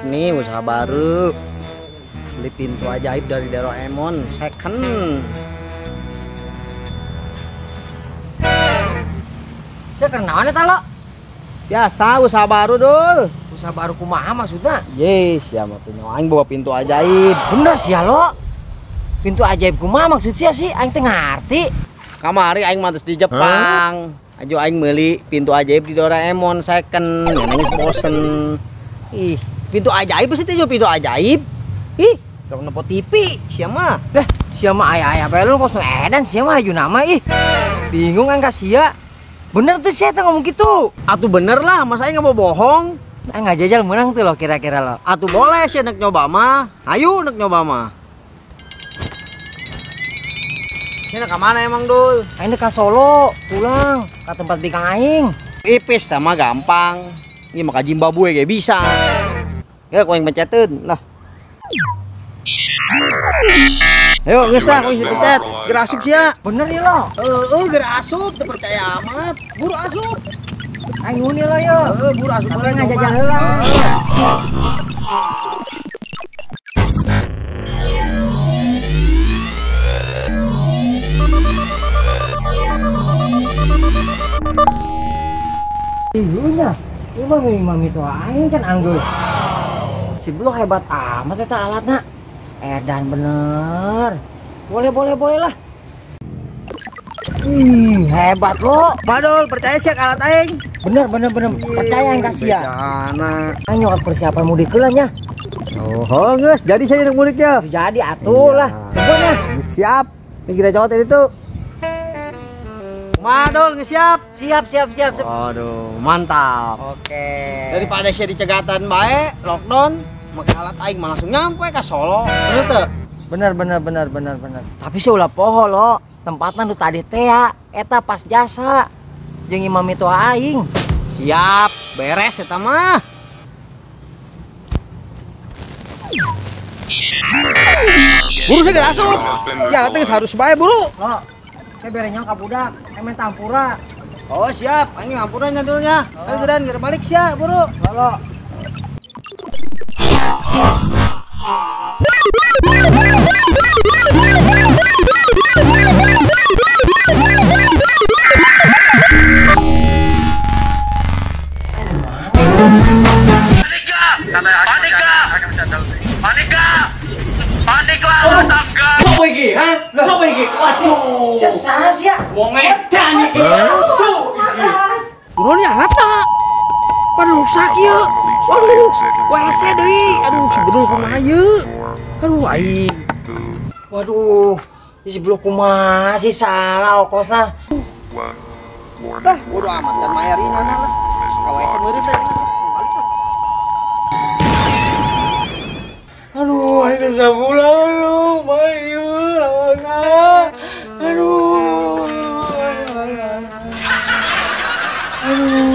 Nih usaha baru. Beli pintu ajaib dari Doraemon second. Saya kenaon eta lo? Biasa usaha baru dul. Usaha baru kumaha maksudnya? Yes, ya mah punya aing bawa pintu ajaib. Bener sih ya lo. Pintu ajaib kumaha maksud sia sih? Aing teu ngarti. Kamari aing mah di Jepang. Ajo aing meuli pintu ajaib di Doraemon second. Ya nangis bosen. Ih, pintu ajaib sih teh pintu ajaib. Ih, tong nempo TV sia mah. Lah, sia mah aya-aya bae lu kos edan sia mah haju nama ih. Bingung aing ka sia. Bener tuh sia teh ngomong gitu. Atuh bener lah, masa aing nggak mau bohong. Aing ngajajal menang tuh lo kira-kira lo. Atuh boleh sih nek nyoba mah. Ayo nek nyoba mah. Sia ka mana emang dul? Aing ka Solo, pulang ka tempat bikang aing. Ipis tah mah gampang. Ini mah ka Zimbabwe ge bisa. Ya ku aing penceteun lah. Ayo geus lah, kuing dipencet. Geura asup sia. Bener ya lo? Heeh, geura asup, teu percaya amat. Buru asup. Aing nguni lo yo. Heeh, buru asup heula ngajajal heula. Ibunya, ieu mah imam itu aing kan anggeus. Si Blo hebat amat eta alatna. Edan bener. Boleh boleh lah. Ih, hebat lo. Badol, percaya sih alat aing. Bener. Percaya aing kasih ya. Aing nyokot persiapan mudik heula nya. Oh, geus, jadi saya nek mudik ya. Jadi atuh lah. Tunggu Siap. Ini kita cowok tadi tuh. Madol, geus siap. Siap. Aduh, mantap. Oke. Daripada sia dicegatan bae, lockdown, make alat aing mah langsung nyampe ka Solo. Bener teu? Bener. Tapi sih ulah poho lo, tempatna nu tadi teh ya, eta pas jasa jeung imam itu aing. Siap, beres eta mah. Buru sih geus asup. Ya teh harus bae buru. Lo, saya bere nyong ka budak, aing main tampura. Oh siap, aing ngampura nya dulu nya. Ayo geran geura balik sia, buru. Lo. Sopo iki, ha? Sopo iki? Waduh. Sesas ya. Wong edan iki. Asu iki. Buruan ya alatna. Pan rusak ieu. Waduh, WC deui. Aduh, si bedul kumaha ieu? Aduh aing. Waduh, si bedul kumaha sih salah okosna. Lah, bodo amat kan mayar ini anak lah. Ka WC meureun lah. Balik lah. Aduh, aing teu bisa pulang lu, mayu lawanna. Aduh. Aduh.